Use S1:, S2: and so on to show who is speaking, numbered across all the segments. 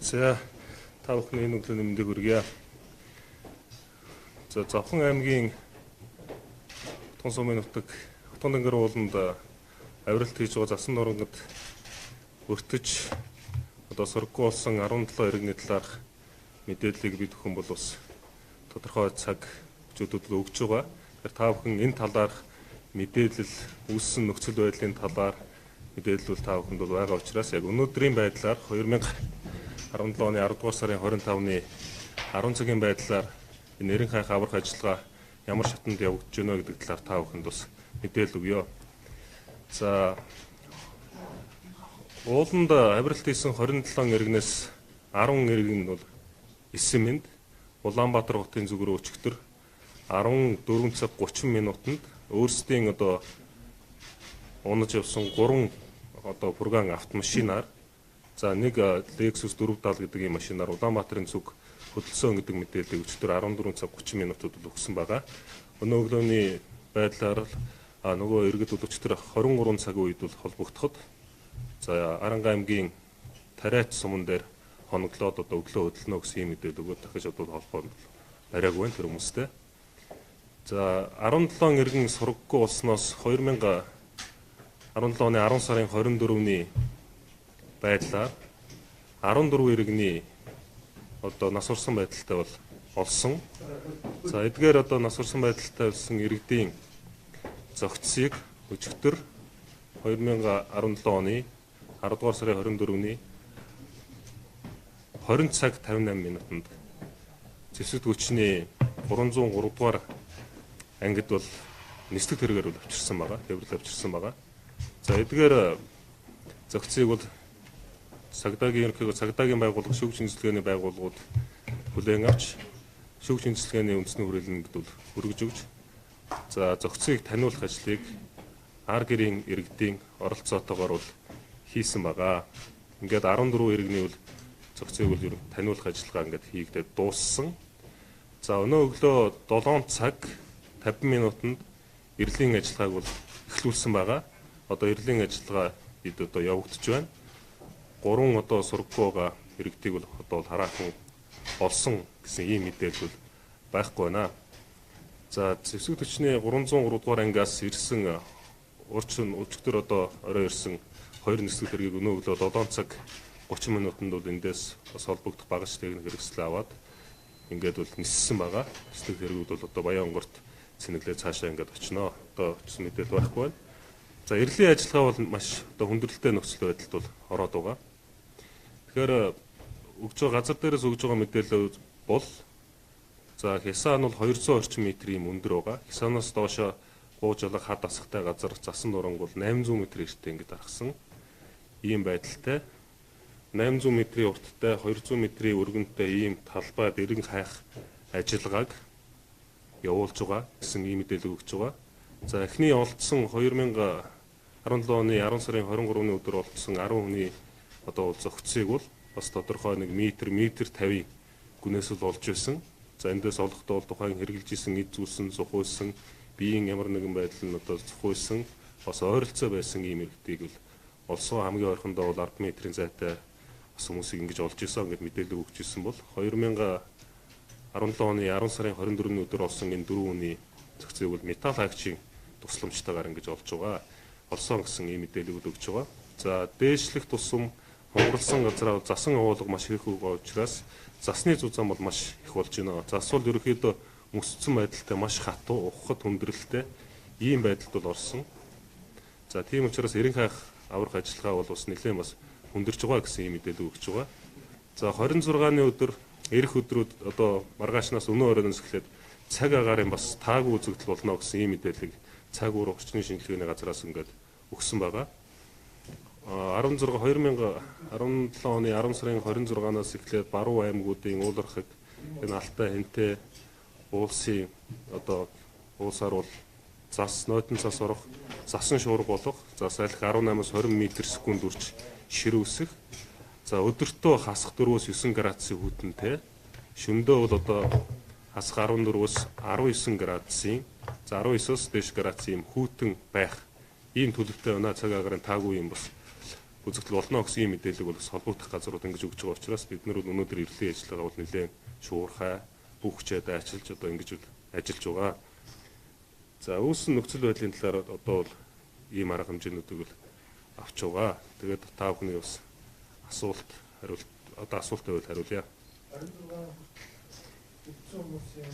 S1: За та бүхний энэ өглөөний мэндийг хүргье. За Зовхон аймгийн Тун сумын нутаг Хотон Дангар ууланд авиралт хийж байгаа засан нурангад өртөж одоо сөрггүй болсон 17 иргэний талаарх мэдээллийг бид бүхэн бол бас тодорхой цаг хүчүүдэд өгч байгаа. Тэгэхээр та бүхэн энэ талаарх мэдээлэл үүссэн нөхцөл байдлын талаар мэдээлэл бол та бүхэнд бол байгаа учраас яг өнөөдрийн байдлаар 2017 оны 10 дугаар сарын 25-ны 10 цагийн байдлаар энэ нэрэн хайх аврах ажиллагаа ямар шатанд явагдаж байна гэдэг талаар та бүхэнд бас мэдээлэл өгье. За ууланд авиралт хийсэн 27 иргэнээс 10 иргэн нь бол 9 минут Улаанбаатар хотын зүг рүү өчигдөр 14 цаг 30 минутанд өөрсдийн одоо унаж явсан 3 одоо пурган автомашинаар за нэг Lexus 470 гэдэг ийм машинаар Улаанбаатарын зүг хөдөлсөн гэдэг мэдээллийг өчигдөр 14 цаг 30 минутад өгсөн байгаа. Өнөө өглөөний байдлаар нөгөө иргэд бол өчигдөр 23 цагийн үед бол холбогдоход за Аранга аймгийн Тариач суман дээр хоноглоод одоо өглөө хөдөлнө гэсэн ийм мэдээлэл өгөөд дахиж одоо холбоонд бариагүй байна тэр хүмүүстэй. За 17 иргэн сургаггүй болсноос 2017 оны 10 сарын 24-ний байдлаар 14 иргэний одоо нас орсон байдалтай бол олсон. За эдгээр одоо нас орсон байдалтай болсон иргэдийн зохицыг өчигдөр 2017 оны 10 дугаар сарын 24-ний 20 цаг 58 минутанд зэвсэгт хүчний 303 дугаар ангид бол нислэг тэргээр бол авчирсан байгаа. Тээвэрлэл авчирсан байгаа. За эдгээр зохицыг бол цагдаагийн ерөнхийдөө цагдаагийн байгууллага, шүүх шинжилгээний байгууллагууд хүлээн авч шүүх шинжилгээний үндэсний хүрээлэнд бол хүргэж өгч за зохицыг таниулах ажлыг ар гэрийн иргэдийн оролцоотойгоор бол хийсэн байгаа. Ингээд 14 иргэний бол зохицыг бол ер таниулах ажиллагаа ингээд хийгдээд дууссан. За өнөө өглөө 7 цаг 50 минутанд эрлийн ажиллагааг бол эхлүүлсэн байгаа. Одоо эрлийн ажиллагаа ид одоо явагдаж байна. 3 одоо сургаггүй байгаа иргэдийг бол одоо хараахан олсон гэсэн ийм мэдээлэл байхгүй байна. За зэвсэг төчний 303 дугаар ангиас ирсэн урчин өчигдөр одоо орой ирсэн 2 нислэг тэргийг өнөө өглөө 7 цаг 30 минутанд бол эндээс бас холбогдох багаж техник хэрэгслээ аваад ингээд бол ниссэн байгаа. Нислэг тэргүүд бол одоо Баян-Онгорт цэнэглээ цаашаа ингээд очино. Одоо очсон мэдээлэл байхгүй байна. За эрлийн ажиллагаа бол маш одоо хүндрэлтэй нөхцөл байдалд бол ороод байгаа. Тэгэхээр өгж байгаа газар дээрээс өгж байгаа мэдээлэл бол за Хясаа нь бол 200 орчим метрийн өндөр байгаа. Хясаанаас доошо гуужлага хад асахтай газар засан нуранг бол 800 м эртээ ингээд гаргасан ийм байдалтай 800 метрийн урттай 200 метрийн өргөнтэй ийм талбайд эрен хайх ажиллагааг явуулж байгаа гэсэн ийм мэдээлэл өгч байгаа. За эхний олдсон 2017 оны 10 сарын 23-ны өдөр олдсон 10 хүний одоо зохицыг бол бас тодорхой нэг метр метр 50 гүнээс л олж байсан. За эндээс олохдоо бол тухайн хэрглэж исэн эд зүйлсэн зухуйсан биеийн ямар нэгэн байдал нь одоо зухуйсан бас ойролцоо байсан ийм иргэдийг бол олсон. Хамгийн ойрхондоо бол 10 метрийн зайтай бас хүмүүсийг ингэж олж исэн гэд мэдээлэл өгч исэн бол 2017 оны 10 сарын 24-ний өдөр олсон энэ дөрвөн хүний зохицыг бол металл хаагчийн тусламжтайгаар ингэж олж байгаа. Олсон гэсэн ийм мэдээлэл өгч байгаа. За дээшлэх тусам хугаралсан газраа засан овоолго маш их байгаа учраас засны зузаан бол маш их болж байна. Зас бол ерөнхийдөө мөсцсөн байдалтай маш хатуу, ухахад хүндрэлтэй ийм байдалд бол орсон. За тийм учраас эрен хайх аврах ажиллагаа бол бас нэлээд бас хүндэрч байгаа гэсэн ийм мэдээлэл өгч байгаа. За 26-ны өдөр эх өдрүүд одоо маргаашнаас өнөө оройноос эхлээд цаг агаарын бас таагүй үзэгдэл болно гэсэн ийм мэдээллийг цаг үе орчны шинжилгээний газраас ингээд өгсөн байгаа. 16 2017 оны 10 сарын 26-наас эхлээд баруун аймагуудын уулархаг энэ Алтай Хэнтэй уулсын одоо уулсаар бол зас нойтон цас орох, засан шуурга болох, за салхи 18-аас 20 м/секунд үрж ширүүсэх. За өдөртөө хасах 4-өөс 9 градусын хүйтэнтэй. Шөндөө бол одоо хасах 14-өөс 19 градусын, за 19-оос дээш градусын юм хүйтэн байх ийм төлөвтэй байна. Цаг агаарын таагүй юм бас үзэгдэл болно гэсэн ийм мэдээллийг бол бас холбогдох газрууд ингэж өгч байгаа учраас бид нар бол өнөөдөр эрлийн ажиллагаа бол нэлээд шуурхай бүх хүчээ дайчилж одоо ингэж ажиллаж байгаа. За үүссэн нөхцөл байдлын талаар одоо бол ийм арга хэмжээнүүдийг бол авч байгаа. Тэгээд та бүхний бас асуулт хариулт одоо асуулт байвал хариулъя.
S2: 26 хүртэл хүмүүсийн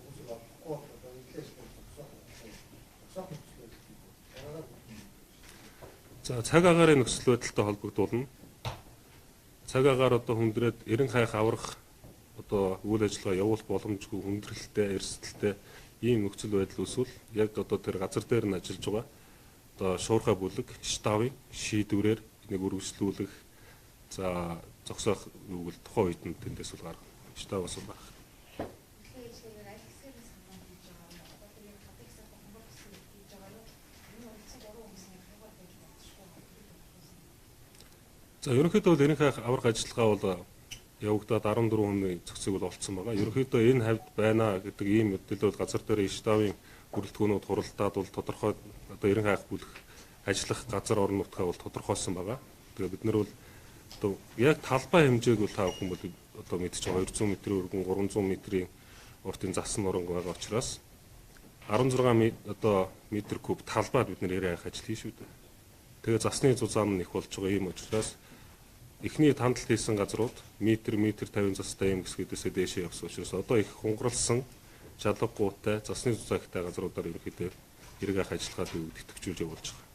S2: хүмүүсийг олохгүй одоо нэлээд зогсоох нөхцөл байдал.
S1: За цаг агаарын нөхцөл байдалтай холбогдуулна. Цаг агаар одоо хүндрээд эрен хайх аврах одоо үйл ажиллагаа явуулах боломжгүй хүндрэлтэй, эрсдэлтэй ийм нөхцөл байдал үүсвэл яг одоо тэр газар дээр нь ажиллаж байгаа одоо шуурхай бүлэг штабын шийдвэрээр энийг үргэлжлүүлэх за зогсоох юуг л тухайн үед нь тэндээс бол гаргана. Штаб бас гаргах. За ерөнхийдөө бол эренхай аврах ажиллагаа бол явагдаад 14 хүний зохицыг бол олцсон байгаа. Ерөнхийдөө энэ хавьд байна гэдэг ийм мэдээлэл бол газар дээр штабын бүрэлдэхүүнүүд хуралдаад бол тодорхой одоо эрен хайх бүлэг ажиллах газар орон нутгаа бол тодорхойлсон байгаа. Тэгээ бид нар бол одоо яг талбай хэмжээг бол та бүхэн бол одоо мэдчих 200 метрийн өргөн 300 метрийн уртын засан нуранг байгаа учраас 16 одоо метр куб талбайд бид нар эрен хайх ажил хийн шүү дээ. Тэгээ засны зузаан нь их болж байгаа юм учраас эхний тандалт хийсэн газрууд метр метр 50 застай юм хэсгүүдээсээ дээшээ явсан учраас одоо их хунгарлсан чалгагуутай засны зузаагтай газруудаар ерөнхийдөө эрэг ах ажиллагааг идэвхжүүлж явуулж байгаа.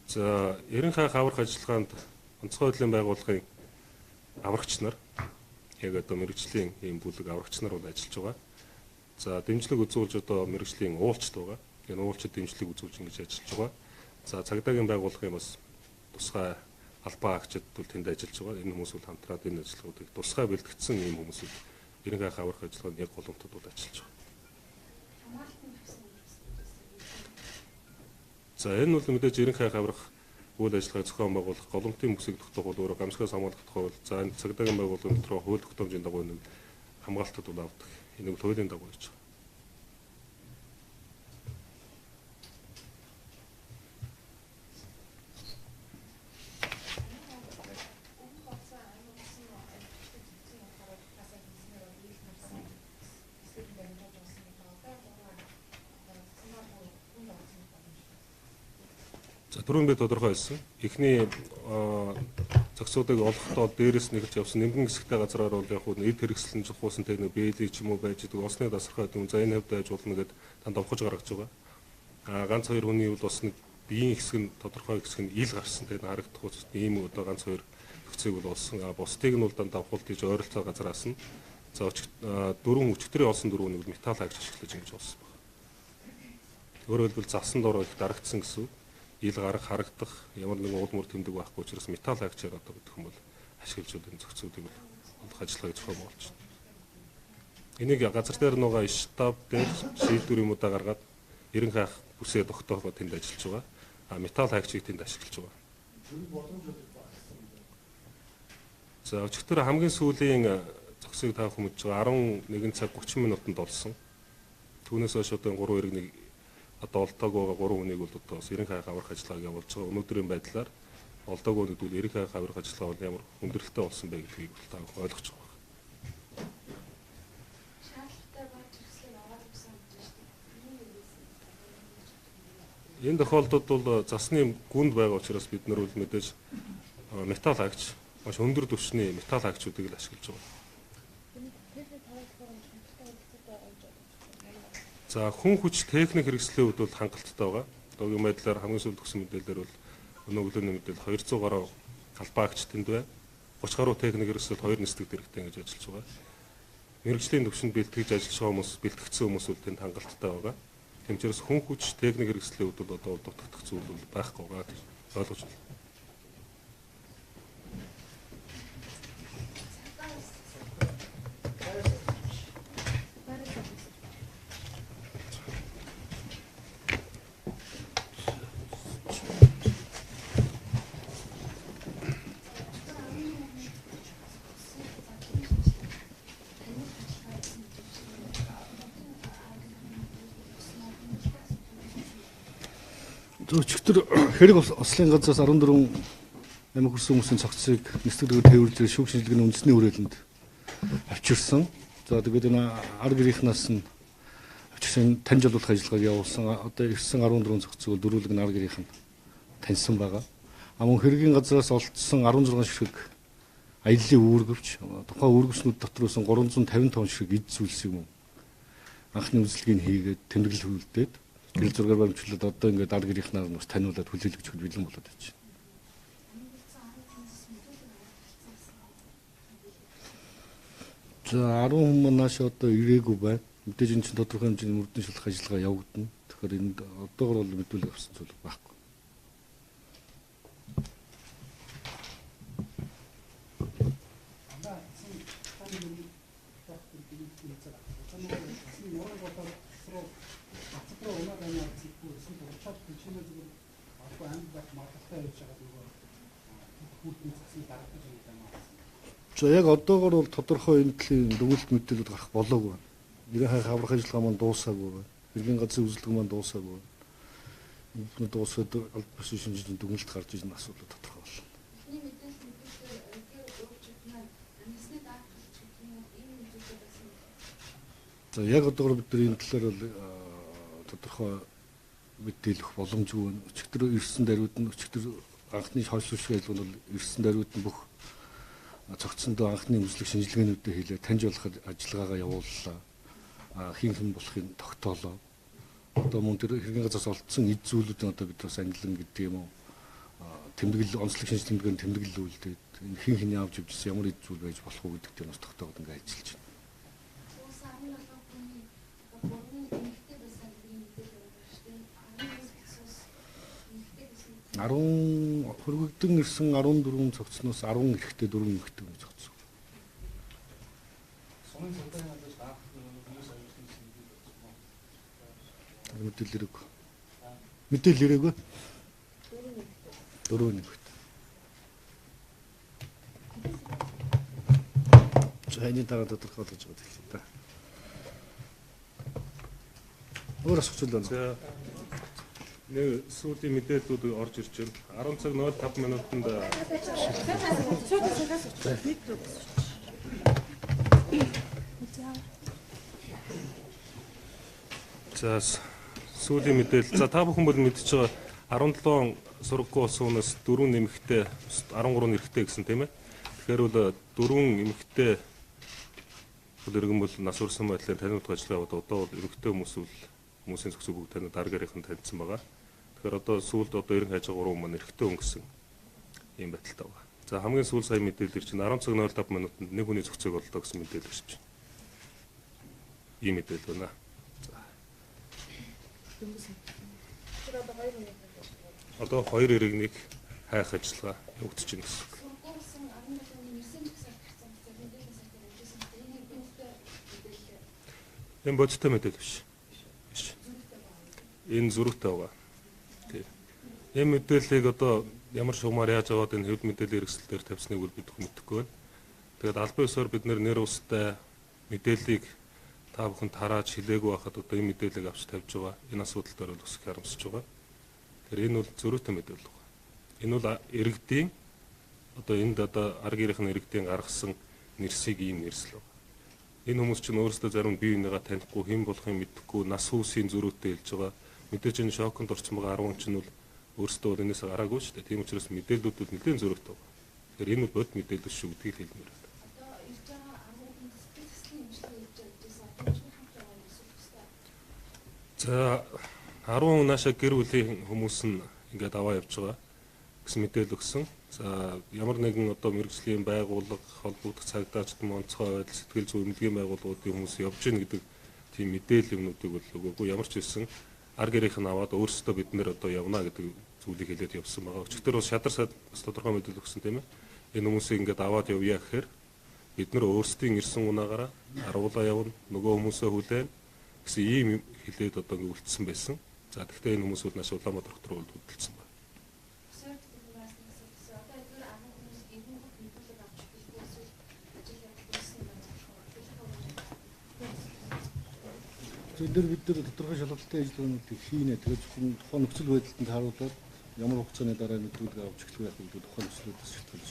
S1: За эрен хайх аврах ажиллагаанд онцгой байдлын байгууллагын аврагч нар яг одоо мэргэжлийн ийм бүлэг аврагч нар бол ажиллаж байгаа. За дэмжлэг үзүүлж одоо мэргэжлийн уулчд байгаа. Энэ уулчид дэмжлэг үзүүлж ингэж ажиллаж байгаа. За цагдаагийн байгууллагын бас тусгай албан агчид бол тэнд ажиллаж байгаа. Энэ хүмүүс бол хамтраад энэ ажиллагауудыг тусгай бэлтгэсэн ийм хүмүүсүүд эрен хайх аврах ажиллагаанд яг голомтод бол ажиллаж байгаа. За энэ бол мэдээж эрен хайх аврах үйл ажиллагааг зохион байгуулах, голомтын бүсийг тогтоох бол өөрөө гамшигаас хамгаалах тухай бол за энэ цагдаагийн байгууллагын дотроо хууль тогтоомжийн дагуу нэг хамгаалтад бол авдаг. Энийг хуулийн дагуу хийж байгаа. За түрүүн би тодорхой хэлсэн. Эхний зохицуудыг олохдоо дээрээс нь эхэлж явсан нэмгэн хэсэгтэй газраар бол яг эд хэрэгслэн зохиулсан техник бээлий ч юм уу байж идэг олсны дасархай гэдэг юм. За энэ хавьд байж болно гэд танд авахж гаргаж байгаа. А ганц хоёр хүний бол бас нэг биеийн хэсэг нь тодорхой хэсэг нь ил гарсан тэгээд харагдах үст ийм одоо ганц хоёр зохицыг бол олсон. А бусдыг нь бол дандаа авахулт гэж ойролцоо газраас нь за дөрвөн өчигдрийн олсон дөрвөн нэг металл хаагч ашиглаж ингэж олсон байна. Өөрөөр хэлбэл засан дор их дарагдсан гэсэн үг. Ил гарах харагдах ямар нэгэн уул мөр тэмдэг байхгүй учраас металл хаагчаар одоо гэдэг юм бол ашиглаж энэ зохицуудыг бол олох ажиллагааг зохион байгуулж байна. Энийг газар дээр нугаа штаб дээр шийдвэр юмудаа гаргаад эрен хайх бүсээ тогтоохоо тэнд ажиллаж байгаа. А металл хаагчийг тэнд ашиглаж байгаа. За өчигдөр хамгийн сүүлийн зохицыг та бүхэн мэдж байгаа 11 цаг 30 минутанд олсон. Түүнээс хойш одоо 3 эрэг нэг одоо олдоогүй байгаа 3 хүнийг бол одоо бас эрен хайх аврах ажиллагааг явуулж байгаа. Өнөөдрийн байдлаар олдоогүй гэдэг нь эрен хайх аврах ажиллагаа бол ямар хүндрэлтэй болсон бэ гэдгийг бол та ойлгож байгаа. Энэ тохиолдолд бол засны гүнд байгаа учраас бид нар бол мэдээж металл хаагч маш өндөр түвшний металл хаагчуудыг л ашиглаж байгаа. За хүн хүч техник хэрэгслийн хувьд бол хангалттай байгаа. Одоогийн байдлаар хамгийн сүүлд өгсөн мэдээлэлээр бол өнөө өглөөний мэдээлэл 200 гаруй албан агч тэнд байна. 30 гаруй техник хэрэгсэл 2 нисдэг дэрэгтэй ингэж ажиллаж байгаа. Мэргэжлийн түвшинд бэлтгэж ажиллаж байгаа хүмүүс, бэлтгэгдсэн хүмүүс бол тэнд хангалттай байгаа. Тийм учраас хүн хүч техник хэрэгслийн хувьд бол одоо дутагдах зүйл бол байхгүй байгаа гэж ойлгож байна.
S3: Өчигдөр хэрэг ослын газраас 14 амь хүрсэн хүмүүсийн цогцыг нисдэг дэгэр тээвэрлж шүүх шинжилгээний үндэсний хүрээлэнд авчирсан. За тэгээд энэ ар гэрийнхнаас нь авчирсан таньж олох ажиллагааг явуулсан. Одоо ирсэн 14 цогцыг бол дөрвөлг нь ар гэрийнх нь таньсан байгаа. А мөн хэргийн газраас олдсон 16 ширхэг аяллаа үүргэвч, тухайн үүргэвчнүүд дотор байсан 350 тонн ширхэг эд зүйлсийг мөн анхны үзлэгийг хийгээд тэмдэглэл хүлдээд гэрэл зургаар баримтчлаад одоо ингээд ар гэрийнхнаар нь бас таниулаад хүлээлгэж өгөх бэлэн болоод байж байна. За 10 хүн маань нааш одоо ирээгүй байна. Мэдээж энэ чинь тодорхой хэмжээний мөрдөн шалах ажиллагаа явагдана. Тэгэхээр энд одоогор бол мэдүүлэг авсан зүйл байхгүй. За яг одоогор бол тодорхой энэ төрлийн дүгнэлт мэдээлэлүүд гарах болоогүй байна. Нэрийн хайх аврах ажиллагаа маань дуусаагүй байна. Хэргийн газрын үзлэг маань дуусаагүй байна. Энэ дуусаад аль биесийн шинжилгээний дүгнэлт гарч ирсэн асуудал тодорхой болно. За яг одоогор бид нар энэ талаар бол тодорхой мэдээлэх боломжгүй байна. Өчигдөр ирсэн даруйд нь өчигдөр анхны хойш шүүх ажиллагаа нь бол ирсэн даруйд нь бүх цогцсондоо анхны үзлэг шинжилгээнүүдээ хийлээ, таньж болох ажиллагаагаа явууллаа. Хин хэн болохыг тогтоолоо. Одоо мөн тэр хэргийн газраас олдсон эд зүйлүүдийн одоо бид бас ангилан гэдэг юм уу тэмдэглэл онцлог шинжилгээний тэмдэглэл үлдээд энэ хин хэний авч явжсэн ямар эд зүйл байж болох уу гэдэг дээр бас тогтоогод ингээ ажиллаж байна. 10 хөргөгдөн ирсэн 14 цогцсноос 10 эрэгтэй 4 эмэгтэй хүн цогцсон.
S2: Сумын цагдаагийн албаас даах хүмүүс авирсан гэсэн мэдээлэл байна.
S3: Мэдээлэл ирээгүй. Мэдээлэл ирээгүй. 4 эмэгтэй. За энэ дараа тодорхой болгож байгаа хэлээ та. Өөр асуух зүйл байна.
S1: За нэг сүүлийн мэдээллүүд орж ирж байна. 10 цаг 05 минутанд за сүүлийн мэдээлэл. За та бүхэн бол мэдж байгаа 17 сургаггүй болсон хүнээс 4 нэмэгтэй 13 эрэгтэй гэсэн тийм ээ. Тэгэхээр бол 4 эмэгтэй бол иргэн бол нас хүрсэн байдлаар таниулах ажиллагаа одоо бол эрэгтэй хүмүүс бол хүмүүсийн зохицол бүгд таниад ар гэрийнхэн таньсан байгаа. Тэгэхээр одоо сүүлд одоо 90 хайж байгаа 3 маань эрэгтэй хүн гэсэн ийм байдалтай байгаа. За хамгийн сүүл сая мэдээлэл ирж байна. 10 цаг 05 минутанд нэг хүний зохицыг оллоо гэсэн мэдээлэл ирж байна. Ийм мэдээлэл байна. За. Одоо 2 иргэнийг хайх ажиллагаа явагдаж байна гэсэн үг. Энэ бодиттой мэдээлэл биш. Энэ зөрүүтэй байгаа. Тийм. Энэ мэдээллийг одоо ямар шугамар яаж аваад энэ хэвд мэдээллийн хэрэгсэл дээр тавьсныг бол бид мэдэхгүй байна. Тэгээд албан ёсоор бид нэр устай мэдээллийг та бүхэн тарааж хилээгүй байхад одоо энэ мэдээллийг авч тавьж байгаа. Энэ асуудал дээр бол өсөх харамсаж байгаа. Тэгэхээр энэ бол зөрүүтэй мэдээлэл байна. Энэ бол иргэдийн одоо энд одоо ар гэрийнх нь иргэдийн гаргасан нэрсийг ийм нэрсэл байна. Энэ хүмүүс чинь өөрсдөө зарим бие биенийгээ танихгүй, хэн болохыг мэдэхгүй, нас хүүсийн зөрүүтэй хэлж байгаа. Мэдээж энэ шоконд орсон байгаа 10 чинь бол өөрсдөө бол энэс гараагүй шүү дээ. Тийм учраас мэдээллүүд бол нэлээд зөрүүтэй байна. Тэгэхээр энэ бол бод мэдээлэл шүү гэдгийг хэлмээр байна. За 10 наашаа гэр бүлийн хүмүүс нь ингээд аваа явж байгаа гэсэн мэдээлэл өгсөн. За ямар нэгэн одоо мэргэжлийн байгууллага, холбогдох цагдаач, онцгой байдал, сэтгэл зүйн эмнэлгийн байгууллагуудын хүмүүс явж гин гэдэг тийм мэдээлэл юмнуудыг бол өгөөгүй. Ямар ч байсан ар гэрийнх нь аваад өөрсдөө бид нэр одоо явна гэдэг зүйлийг хэлээд явсан байгаа. Өчигдөр бас шадар сад бас тодорхой мэдээлэл өгсөн тийм ээ. Энэ хүмүүсийг ингээд аваад явъя гэхээр бид нар өөрсдийн ирсэн унаагаараа аруулаа явна, нөгөө хүмүүсээ хүлээн гэсэн ийм хэлээд одоо ингээд үлдсэн байсан. За тэгэхдээ энэ хүмүүс бол нааш Улаанбаатар хот руу хөдөлсөн байна.
S3: Энэ дээр бид нар тодорхой шалгалтын ажиллагаануудыг хийнэ. Тэгээд зөвхөн тухайн нөхцөл байдалд нь тааруулаад ямар хугацааны дараа мэдрүүлэг авч эхлэх байх гэдэг тухайн нөхцлүүдээс шалтгаалж.